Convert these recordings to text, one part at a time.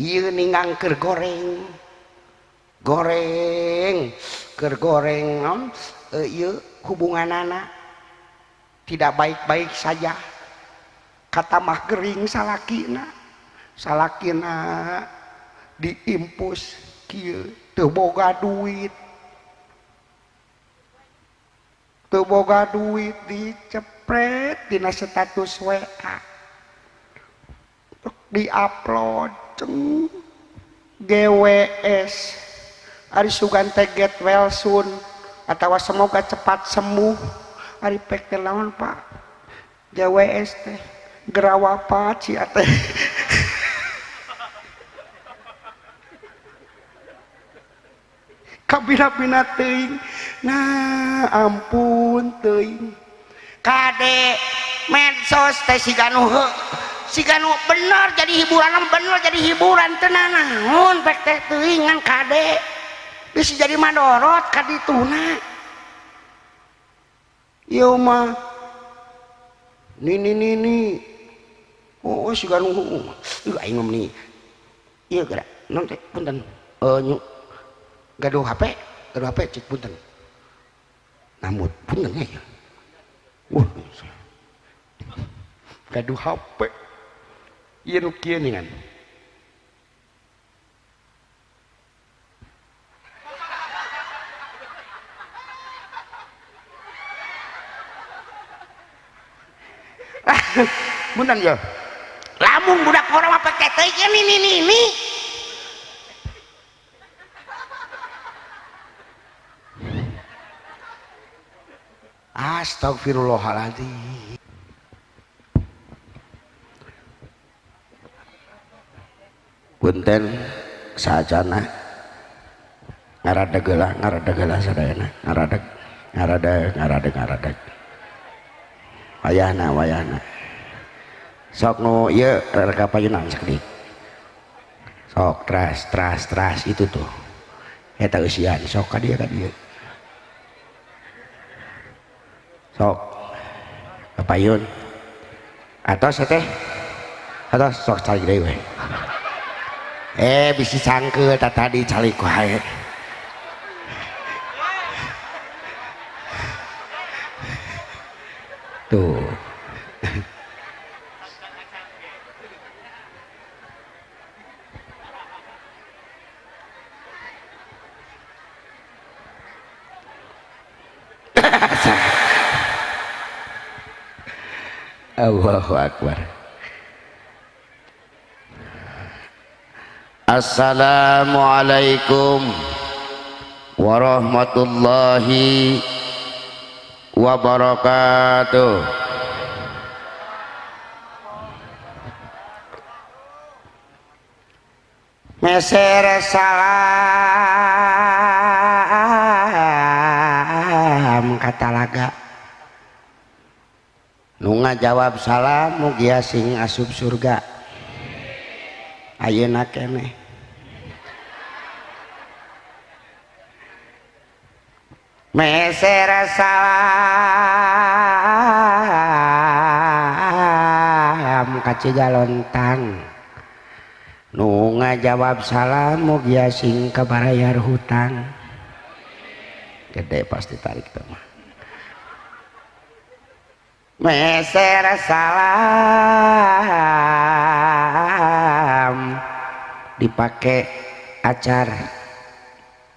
Ieu ninggang keur goreng. Goreng, keur goreng naon ieu hubunganana tidak baik-baik saja. Kata mah gering salakina. Salakina diimpus kieu teu boga duit. Teu boga duit dicepret dina status WA. Diupload ceng GWS. Ari sugan teh get well soon atawa semoga cepat sembuh. Ari pek teh naon Pak? GWS teh gerawapat sia teh. Kabina-bina teuing. Nah, ampun teuing. Kade medsos teh siga nu heuh. Siga nu bener jadi hiburan, bener jadi hiburan teu nanaon pek teh teuing ngan kade. Bisa jadi madorot ka dituna. Ieu mah nini nini. Oh, siga nu aing mah meni. Ieu geura naon teh punten. Gaduh HP, gaduh HP cik punten. Namut punten ya. Wah. Gaduh HP. Ieu nu kieu ningan. Punten ya. Lamun budak orang mah pake teh ini ini ini. Astagfirullahaladzim. Punten saacana ngaradeg heula, ngaradeg heula sadayana, ngaradeg, ngaradeg, ngaradeg, ngaradeg. Wayahna, wayahna. Sok nu ieu rek kapayunan sakedik. Sok teras, teras, teras itu tuh. Eta eusian sok ka dieu ka dieu. Sok kapayun. Atos teh. Atos sok calik deui we. Bisi cangkeul ta tadi calik wae. Tuh. Allahu Akbar. Assalamualaikum warahmatullahi wabarakatuh. Meser salam kata laga. Nu ngajawab salam mugia sing asup surga. Ayeuna keneh. Meser salam ka Cigalontang. Nu ngajawab salam mugia sing kabarayar hutang. Gede pasti tarik teh mah. Meser salam dipake acar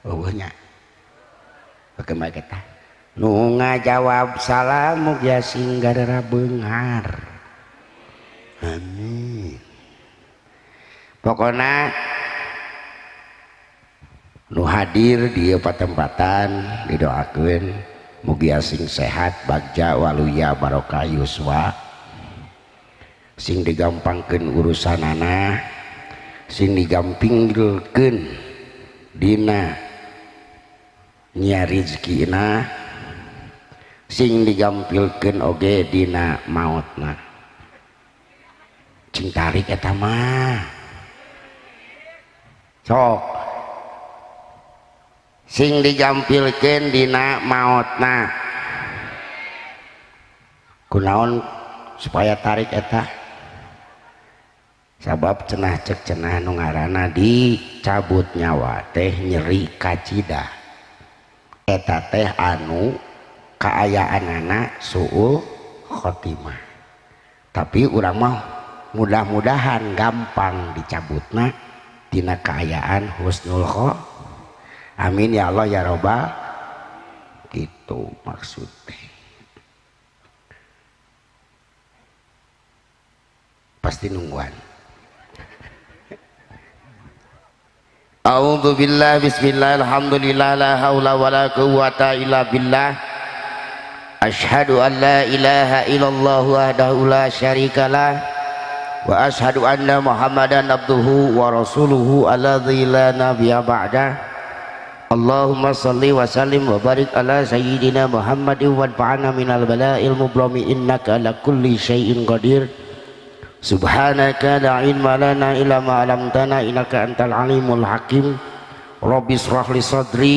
eueuh nya pake mah eta nu ngajawab salam mugia sing garera beunghar. Amin. Pokona nu hadir di ieu patempatan didoakeun mugia sing sehat bagja waluya barokah yuswa, sing digampangkeun urusanana, sing digampingkeun dina nya rezekina, sing digampilkeun oge dina maotna. Cing tarik eta mah. Sok sing digampilkeun dina maotna. Kunaon supaya tarik eta? Sabab cenah cek cenah nu ngaranna dicabut nyawa teh nyeri kacida. Eta teh anu kaayaanana suul khotimah. Tapi urang mah mudah-mudahan gampang dicabutna tina kaayaan husnul khotimah. Amin ya Allah ya Robbal. Gitu maksudnya. Pasti nungguan. A'udzu billah bismillah alhamdulillah la haula wala quwata illa billah. Asyhadu an la ilaha illallah wahdahu la syarikalah wa asyhadu anna Muhammadan abduhu wa rasuluhu alladzi la nabiyya ba'dah. Allahumma salli wa sallim wa barik ala sayyidina Muhammadin wanfa'na minal bala'il mubrami innaka ala kulli syai'in qadir. Subhanaka la ilma lana illa ma 'allamtana innaka antal alimul hakim. Rabbi israh li sadri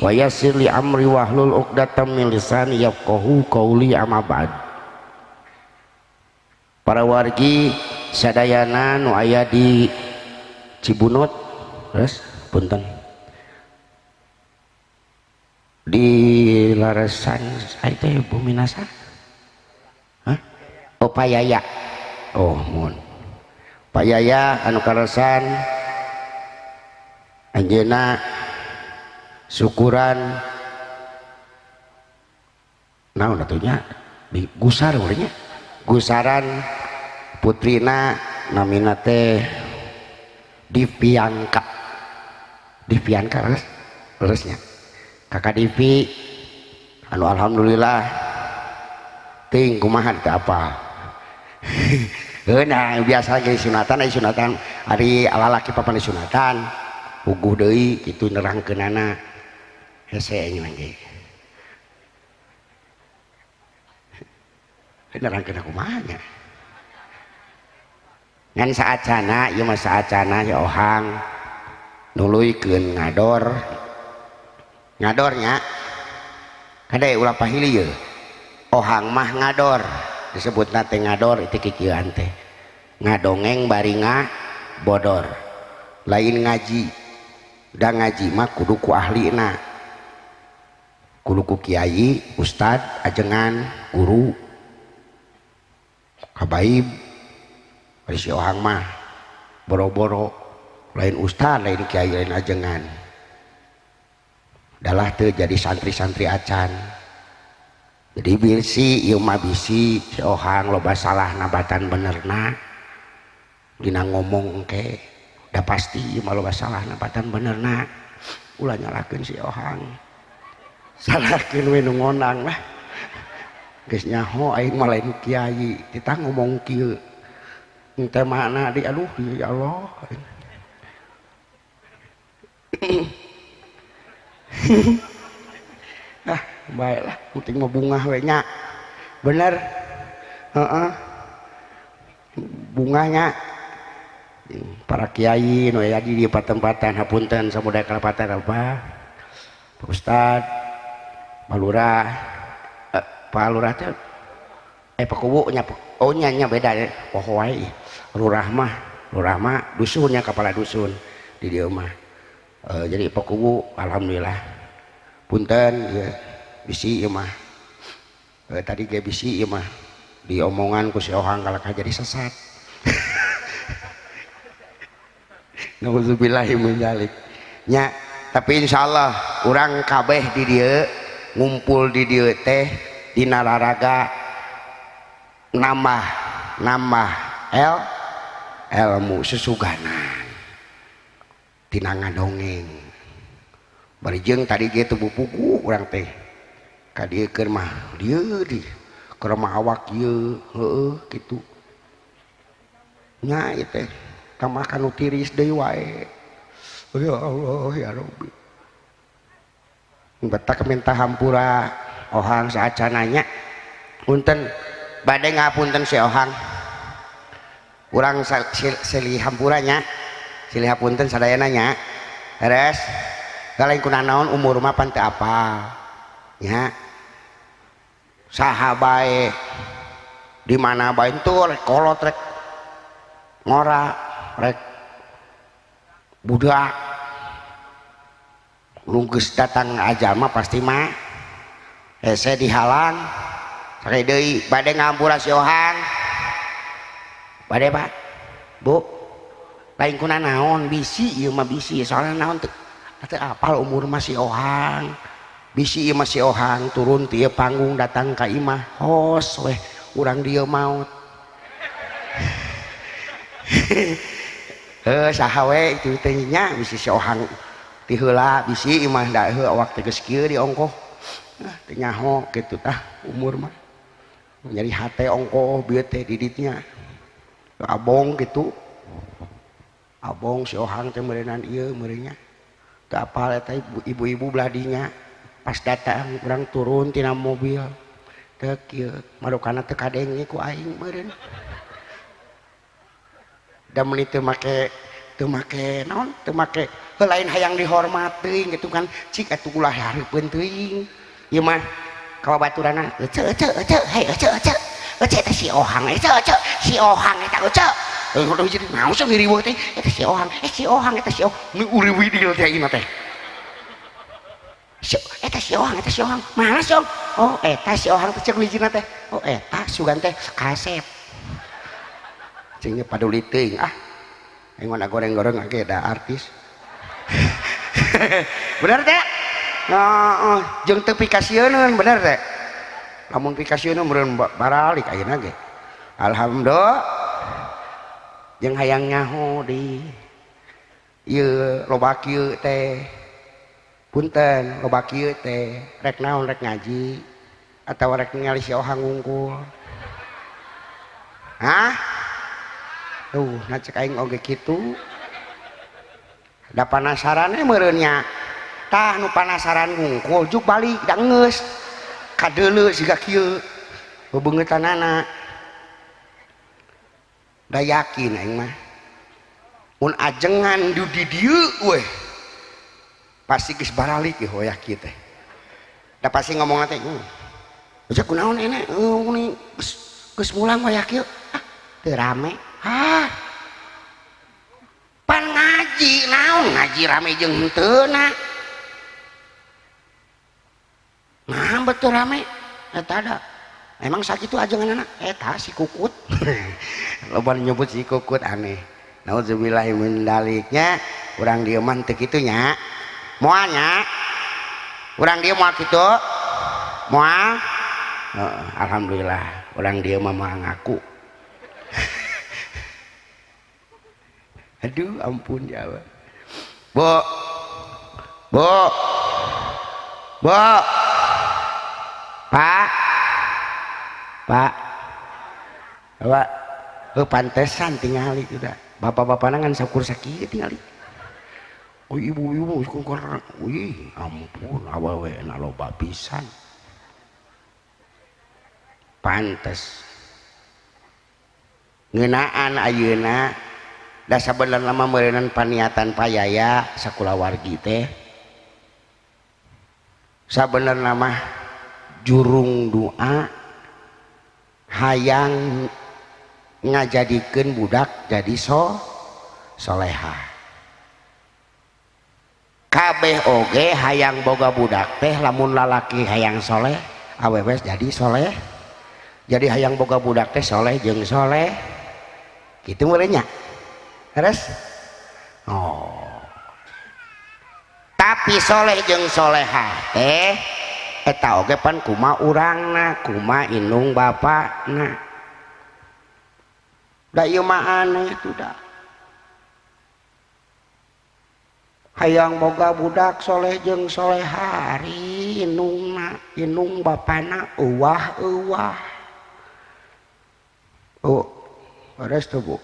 wa yassir li amri wahlul 'uqdatam min lisani yafqahu qawli, amma ba'd. Para wargi sadayana nu aya di Cibunut, terus punten di Laresan teh Buminasa. Hah? Oh Payaya. Oh mun Payaya anu kaleresan anjeunna syukuran naon atuh nya di gusar urangnya gusaran putrina namina teh Divianka. Divianka leres nya kakak Divi anu alhamdulillah ting kumaha teh apa. Nah biasa ge sunatan ai sunatan ari lalaki papan sunatan puguh deui kitu nerangkeunana hese nya ge nerangkeun kumaha nya ngan saacana ieu mah saacana ya ohang nuluykeun ngador ngadornya kade ulah pahili ye ohang mah ngador disebutna teh ngador itu kikieuan teh ngadongeng bari ngabodor lain ngaji. Da ngaji mah kudu ku ahlina, kudu ku kiai, ustad, ajengan, guru, habaib. Ari si ohang mah boro-boro lain ustad, lain kiai, lain ajengan. Dalah teu jadi santri-santri acan. Jadi bisi ieu mah bisi si ohang loba salah nabatan benerna dina ngomong engke da pasti ieu mah loba salah nabatan benerna ulah nyalahkeun si ohang, salahkeun we nu ngonang lah. Geus nyaho aing mah lain kiai kita ngomong kieu teh makna di aduh ya Allah. Ah baiklah penting mah bungah we nya bener heeh bungahnya para kiai nu aya di patempatan hapunten samudaya kalapatan apa Pak Ustad, Pak Lurah, Pak Lurah teh Pak Kuwu nya, oh nya nya beda poho wae lurah mah dusunnya kepala dusun di dieu mah. Jadi Pak Kuwu alhamdulillah punten ya bisi ieu mah tadi ge bisi ieu mah diomongan ku si ohang kalakah jadi sesat. Nauzubillahi min dzalik nya. Tapi insyaallah urang kabeh di dieu ngumpul di dieu teh dina raraga nambah nambah ilmu sesuganan tina ngadongeng bari jeung tadi ge teu bupugu urang teh ka dieu keur mah dieu di keur mah awak ieu heueuh kitu nya ieu teh tambah kanu tiris deui wae. Ya Allah ya Rabbi betak minta hampura ohang saacananya punten bade ngapunten si ohang urang silih hampuranya silih hapunten sadayana nya beres lain kuna naon umur mah pan teu apal nya saha bae di mana bae entur kolot rek Ngora rek budak nu geus datang ajal mah pasti mah hese dihalang sakali deui bade ngampura si Ohang bade Pak Bu lain kuna naon bisi ieu mah bisi soalna naon teu apal umur mah si Ohang bisi ieu mah si Ohang turun ti ieu panggung datang ka imah hos weh urang dieu maot. Heuh saha we itu teh nya bisi si Ohang ti heula bisi imah da heuh awak teh geus kieu di ongkoh nah teu nyaho kitu tah umur mah nyeri hate ongkoh bieu teh diditnya abong kitu abong si Ohang teh meureunnan ieu meureunnya teu apal eta ibu-ibu belah dinya pas datang urang turun tina mobil teu kieu marukana teu kadenge ku aing meureun da meuni teu make naon teu make heuh lain hayang dihormat teuing kitu kan cik atuh ulah hareupeun teuing ieu mah ka babaturanna ece ece ece hei ece ece ece eta si Ohang ece ece si Ohang eta ece heuh jadi naon sih riweuh teh eta si Ohang si Ohang eta si Ohang nu uriwidil teh ieu teh eta si Ohang eta si Ohang mana si Ohang oh eta si Ohang teh ceuk hijina teh oh eta sugan teh kasep cingnya paduli teuing ah aing mah goreng-goreng ge da artis. Bener teh? Heeh, jeung teu pikasieun bener teh. Lamun pikasieun meureun baralik ayeuna ge. Alhamdulillah. Jeung hayang nyaho di ieu loba kieu teh. Punten loba kieu teh rek naon rek ngaji atawa rek ningali si Ohang ngungkul. Hah? Tuh, nah cek aing oge kitu. Da panasaran meureun nya. Tah nu panasaran ngungkul juk balik da geus. Kadeuleu siga kieu. Bebeungeutanana. Da yakin aing mah. Mun ajengan di dieu weh. Pasti geus baralik ieu hoyah kieu teh. Da pasti ngomongna teh, "Eueuh kunaon enek geus mulang wayah kieu." Ah, teu rame. Hah. Pan ngaji naon ngaji rame jeung henteu na. Nah betul rame eta da. Emang sakitu ajenganana eta si Kukut. Loba nyebut si Kukut aneh. Nauzubillahi min daliknya urang dieu mah teu kitu nya. Moal nya. Urang dieu moal kitu. Moal. Heeh, alhamdulillah urang dieu mah moal ngaku. Aduh ampun ya Allah. Bu. Bu. Bu. Pak. Pak. Bapak. Heuh pantesan tingali udah. Bapak-bapana ngan saukur sakieu tingali. Oh ibu-ibu saukur. Wih, ampun awewe na loba pisan. Pantes. Ngeunaan ayeuna da sabenerna mah meureunan paniatan payaya sakulawargi teh sabenerna mah jurung doa hayang ngajadikeun budak jadi soleha kabeh oge hayang boga budak teh lamun lalaki hayang soleh awewe jadi soleh jadi hayang boga budak teh soleh jeung soleh kitu meureun nya. Terus? Oh. Tapi soleh jeung soleha teh eta oge pan kuma urangna, kuma indung bapakna. Da ieu mah aneh tuh da. Hayang boga budak soleh jeung soleha ari indungna, indung bapana euwah-euwah. Oh, beres tuh Bu.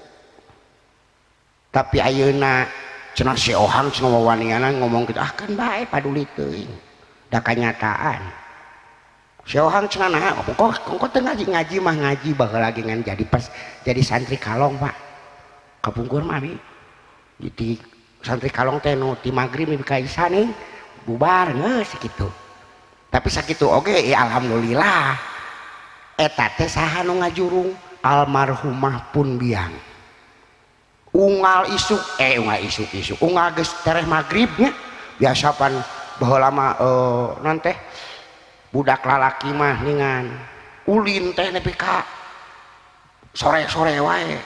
Tapi ayeuna cenah si Ohang cenah wawaniana ngomong kitu ah kan bae paduli teuing da kanyataan si Ohang cenah naha kok teu ngaji ngaji mah ngaji baheula ge ngan jadi pas jadi santri kalong Pak kapungkur mah abi di santri kalong teh nu ti magrib nepi ka isya nih bubar geus sakitu tapi sakitu oge ya alhamdulillah eta teh saha nu ngajurung almarhumah pun biang. Unggal isuk unggal isuk isuk unggal geus tereh magribnya biasa pan baheula mah non teh budak lalaki mah ningan ulin teh nepi ka sore-sore wae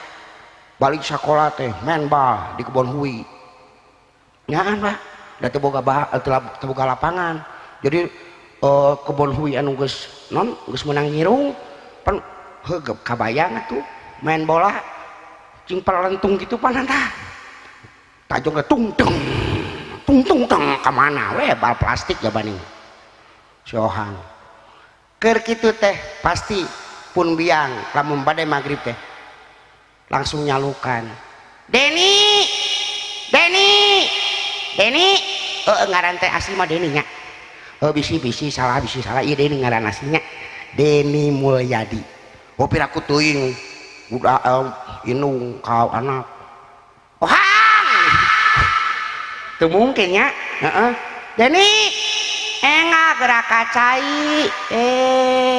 balik sekolah teh main bal di kebon hui nyaan Pak da teu boga teu boga lapangan jadi kebon hui anu geus non geus meunang nyirung pan heugeup kabayang atuh main bola cing pelentung gitu pan tah tajong teh tung tung tung tung tong ka mana we bal plastik jabaning si Ohang keur kitu teh pasti pun biang lamun bade magrib teh langsung nyalukan Deni Deni Deni ngaran teh asli mah Deni nya bisi-bisi salah ieu Deni ngaran aslinya Deni Mulyadi. Oh piraku teuing budak indung kau anak Ohang teu mungkin nya heeh Deni enggak gerak kacai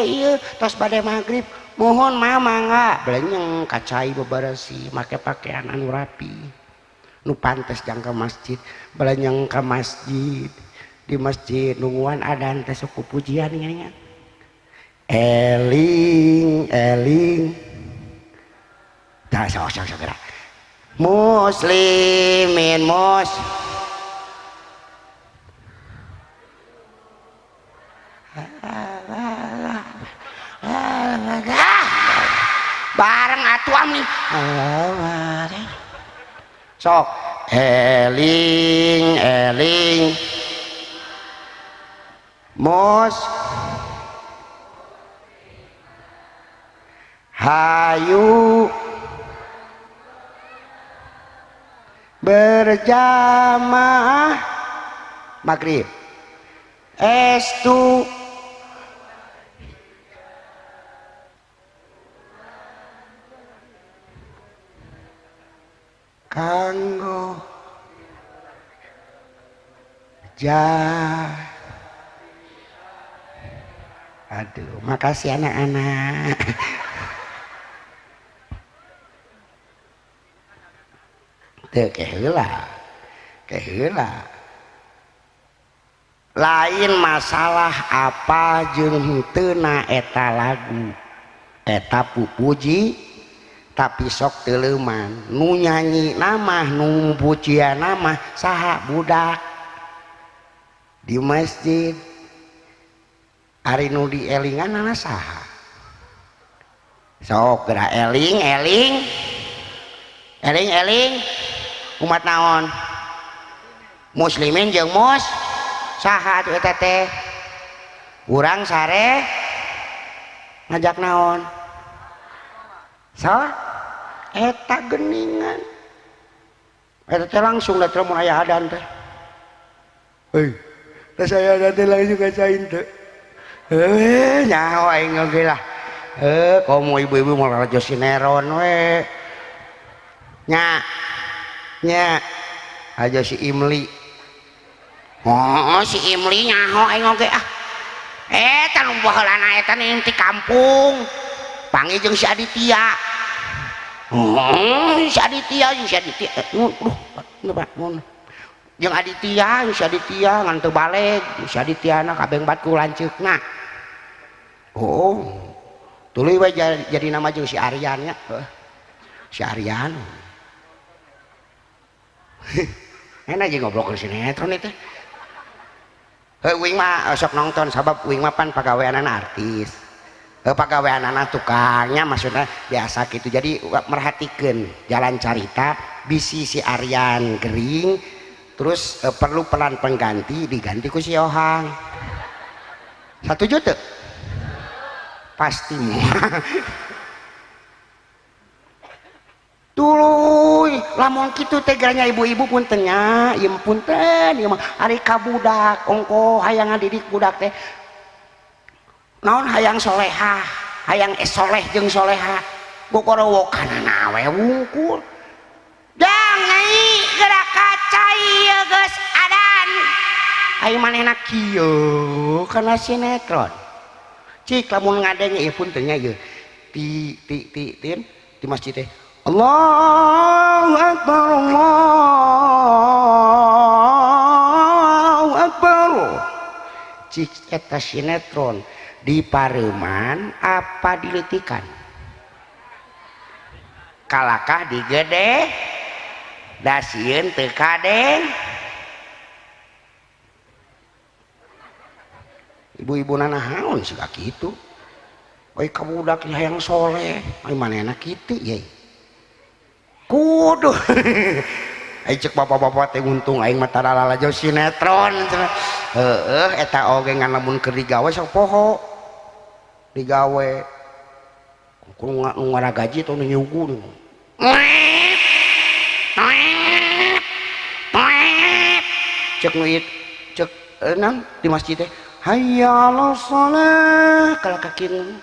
ieu tos bade magrib mohon mama enggak belenyeng kacai beberesi make pakaian anu rapi nu pantes jang ke masjid belenyeng ke masjid di masjid nungguan adan teh suku pujian nya eling eling tah sok sok sok gerak muslimin mus bareng atuh ami sok eling eling mus hayu berjamaah maghrib estu kanggo ja. Aduh, makasih anak-anak. Teu keheula, keheula. Lain masalah apa jeung henteu na eta lagu. Eta pupuji tapi sok teuleman. Nu nyanyi namah, nu pujian namah saha budak di masjid. Ari nu dielingan saha sok geura eling eling eling eling umat naon muslimin jeung mus saha atuh eta teh urang sare ngajak naon salah eta geningan eta teh langsung da teh mun aya adan teh euy teh saya adan teh langsung kacain teh nyaho aing oge lah komo ibu-ibu mau rajo sineron we nya nya aja si Imli oh si Imli nyaho aing oge ah eta nu baheulana eta ti kampung panggih jeung si Aditya oh si Aditya jeung si Aditya duh Pak mun jeung Aditya si Aditya ngan teu baleg si Aditya na kabeng bat ku lanceukna. Oh, tuluy we jadi nama jeung si Aryan nya. Si Aryan. Enak jeung ngobrol sinetron itu. Heuh uing mah sok nonton sabab uing mah pan pagaweanana artis. Heuh pagaweanana tukangnya maksudna biasa gitu. Jadi merhatikeun jalan carita bisi si Aryan gering terus perlu peran pengganti diganti ku si Ohang. 1 juta. Pasti tuluy lamun kitu teh geranya ibu-ibu punten nya ieu punten ieu mah ari ka budak ongko hayang ngadidik budak teh naon hayang solehah hayang soleh jeung soleha gogorowokanana we wungkul jang nyai geura kacai ieu geus adan ai manehna kieu kana sinetron cik lamun ngadenge ieu punten nya ieu ti ti ti tin di masjid teh Allahu Akbar, Allahu Akbar. Cik eta sinetron di pareuman apa diletikan? Kalakah digede da sieun teu kadeng. Ibu-ibu nanahaon siga kitu. Oi ka budak hayang soleh, ai manehna kitu ye. Kudu. Ai cek bapak-bapak teh untung aing mah taralala jauh sinetron cenah. Heueuh eta oge ngan lamun keur digawe sok poho. Digawe kudu ngaragaji atau nyugu. Cek nu cek nang di masjid teh hayya 'alas shalah kalah kakin.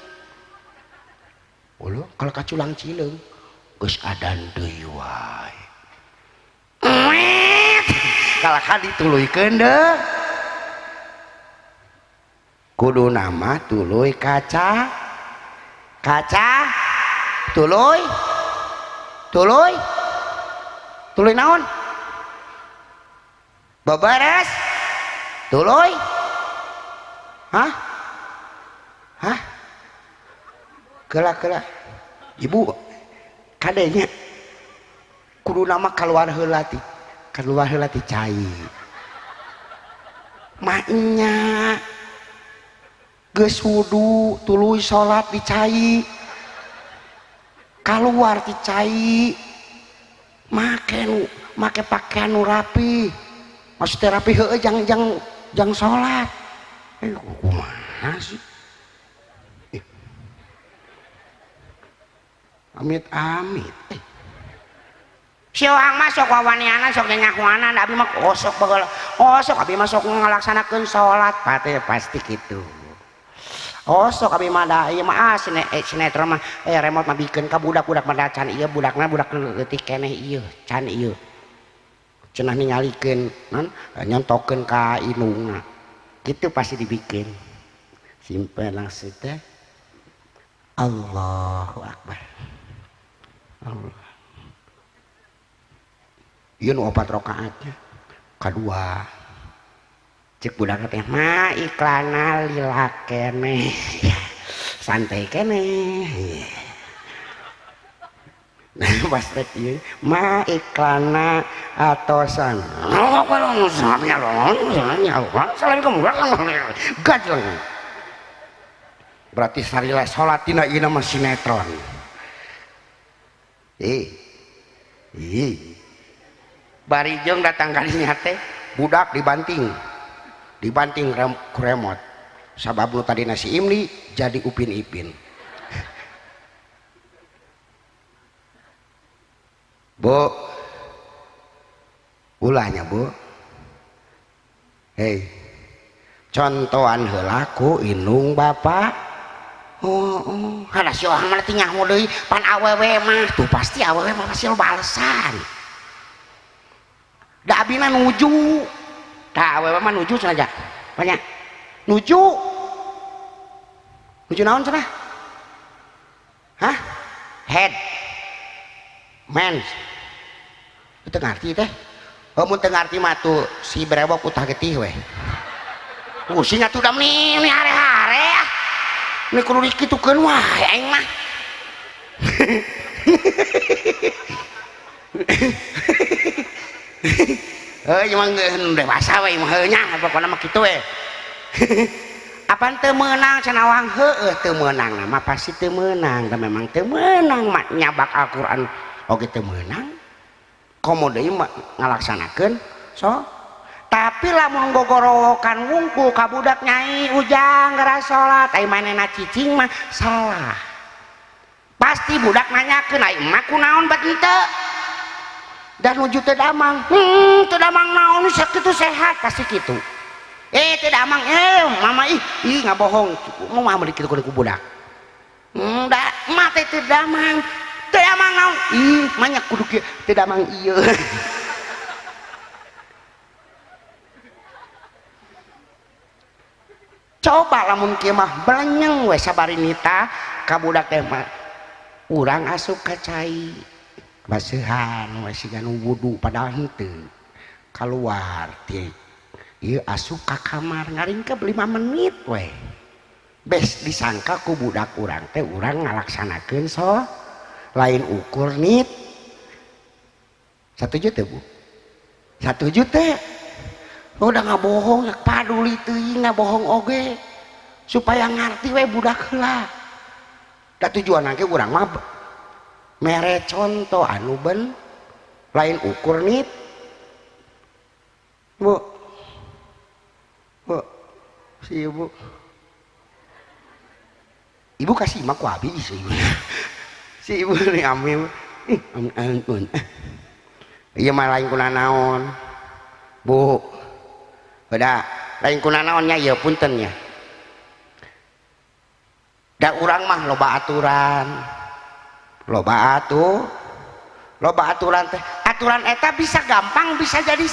Ulah kalah kaculang cileung geus adan deui wae. Kalah ka dituluykeun deui. Kudu nama tuluy kaca. Kaca tuluy tuluy tuluy naon? Beberes tuluy. Hah? Hah? Kela-kela. Ibu kadenya kudu nama keluar heula ti. Keluar heula ti cai. Maknya geus wudu tuluy salat di cai. Kaluar ti cai. Make nu make pakaian nu rapi. Maksudnya rapi heueuh jang jang salat. Kumaha sih? Amit amit. Si orang mah sok wawanianan sok nyanyahuanan abi mah osok bageula. Osok abi mah sok ngalaksanakeun salat pate pasti kitu. Osok abi mah da ieu mah sinetron mah remote mah bikeun ka budak-budak mah can ieu budakna budak leutik keneh ieu can ieu. Cenah ningalikeun non nyontokeun ka indungna. Gitu pasti dibikin. Simpen langsung teh. Allahu Akbar. Allah. Ieu nu 4 rakaatnya. Kadua. Cek budak teh mah iklana lila keneh. Santai keneh. Nah pas rek ieu mah iklana atosan. Berarti sarila salat dina ieu mah sinetron. Bari jeung datang kalinya teh budak dibanting. Dibanting ku remote. Sabab nu tadina si Imli jadi Upin Ipin. Bu, ulahnya bu. Hei, contohan heula ku indung bapak. Oh, ada si orang mah teh nyaho deui pan awewe mah tuh pasti awewe mah pasti lo balesan. Da abina nuju. Tah awewe mah nuju cenah ja. Banyak. Nuju. Nuju naon cenah? Hah? Head. Men. Teu ngarti teh. Oh, mun teu ngarti mah tuh si brewok utah getih weh. Pusing atuh da meni hare-hare ah. Ini kudu dikitukeun wae aing mah. Heuh emang dewasa we mah heuh nya pokona mah kitu we. Apan teu meunang cenah wang heueuh teu meunang mah pasti teu meunang da memang teu meunang mah nyabak Al-Qur'an oge teu meunang. Komo deui mah ngalaksanakeun so tapi lamun gogorowokan wungkul ka budak nyai ujang geura salat ai manehna cicing mah salah. Pasti budak nanyakeun ai emak kunaon bat henteu. Dan nuju teu damang. Teu damang naon sakitu sehat pasti kitu. Teu damang mama ih ih ngabohong mau mah meuli kitu ku budak. Da emak teh teu damang. Teu damang naon? Ih manya kudu kieu teu damang ieu. Coba lamun kieu mah belenyeng we sabarinita ka budak teh mah urang asup ka cai. Baseuhan we siga nu wudu padahal henteu. Kaluar ti ieu asup ka kamar ngaringkep 5 menit we. Bes disangka ku budak urang teh urang ngalaksanakeun so lain ukur nit. 1 juta Bu. 1 juta. Udah ngabohong paduli teuing ngabohong oge supaya ngarti we budak heula. Da tujuan ge urang mah mere contoh anu ben lain ukur nit. Bu. Bu. Si ibu. Ibu kasih mah ku abi si ibu. Si ibu nih amil. Ih, ampun. Ieu mah lain kuna naon. Bu. Udah, lain kuna naon nya ieu punten nya. Da urang mah loba aturan. Loba atuh. Loba aturan teh. Aturan eta bisa gampang bisa jadi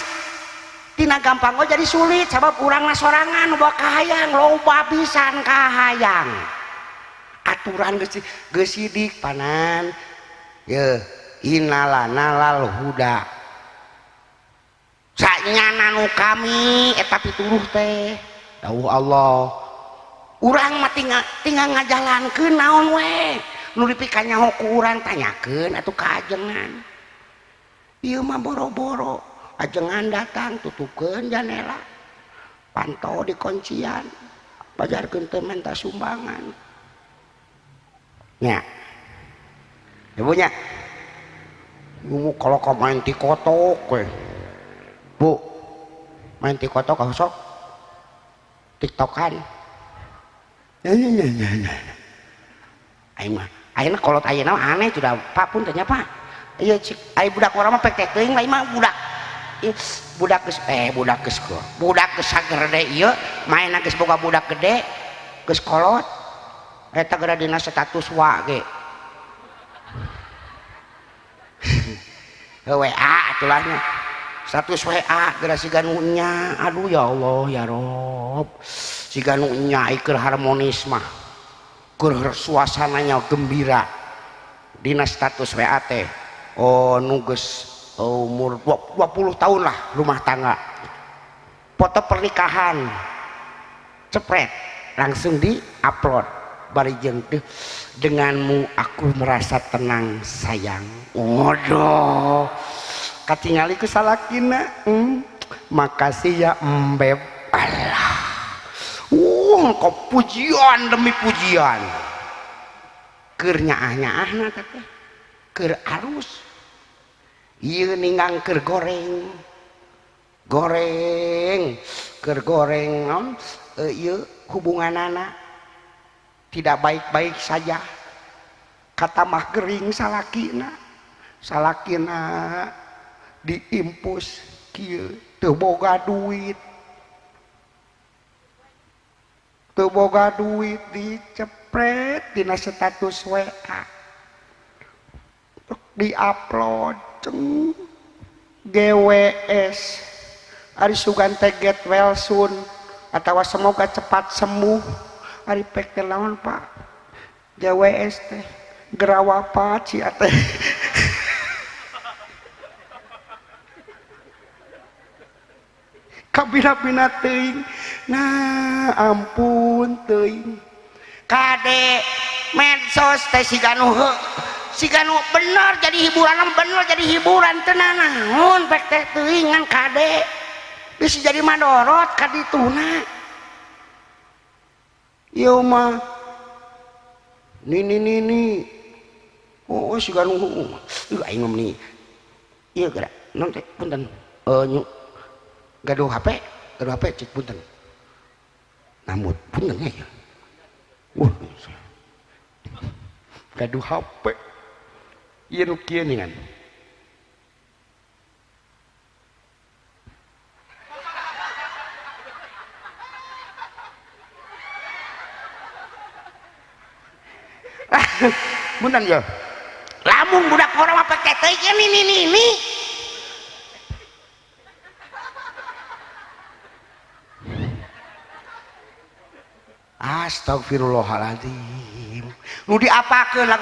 tina gampang oh jadi sulit sabab urang mah sorangan loba kahayang, loba pisan kahayang. Aturan geus sidik panan. Yeuh, innalana lal huda. Sanyana nu kami eta pituruh teh. Dawuh Allah. Urang mah tinggal ngajalankeun naon we. Nu dipikanyaho ku urang tanyakeun atuh ka ajengan. Ieu mah boro-boro ajengan datang tutupkeun janela. Pantau di kuncian. Pajarkeun teh menta sumbangan. Nya. Ibu nya. Ibu kalau kau main tikotok we. Bu, main tikotok kau sok tiktokan. Ya ya ya ya. Aing mah, ayeuna kolot ayeuna mah aneh sudah Pak pun tanya Pak. Ieu cik, ai budak urang mah pek teh teuing lain mah budak. Ih, budak geus budak geus gua. Budak geus sagede ieu, maenna geus boga budak gede, geus kolot. Eta geura dina status wa ge. WA atulahnya. Status WA geura siga nu nya. Aduh ya Allah ya Rob. Siga nu nya keur harmonis mah. Keur suasananya gembira. Dina status WA teh oh nu geus umur 20 tahun lah rumah tangga. Foto pernikahan cepret langsung di-upload. Bari jeung teh denganmu aku merasa tenang sayang. Waduh. Katingali ku salakina. Makasih ya embeb. Alah. Kok pujian demi pujian. Keur nyaah-nyaahna teh. Keur alus. Ieu ninggang keur goreng. Goreng, keur goreng naon? Ieu hubunganana tidak baik-baik saja. Kata mah gering salakina. Salakina diimpus kieu teu boga duit. Teu boga duit dicepret dina status WA. Diupload ceng GWS. Ari sugan teh get well soon atawa semoga cepat sembuh. Ari pek teh naon Pak? GWS teh gerawapat si teh. Kabina-bina teuing. Nah, ampun teuing. Kade medsos teh siga nu heuh. Siga nu bener jadi hiburan, bener jadi hiburan teu nanaon pek teh teuing ngan kade. Bisa jadi madorot ka dituna. Ieu mah nini nini. Oh, siga nu aing mah meni. Ieu geura naon teh punten. Gaduh HP, gaduh HP cik punten. Namut punten nya ya. Wah. Gaduh HP. Ieu nu kieu ningan. Punten ya. Lamun budak urang mah pek teh teuing ini ini ini. Astagfirullahaladzim. Nu diapakeun lagu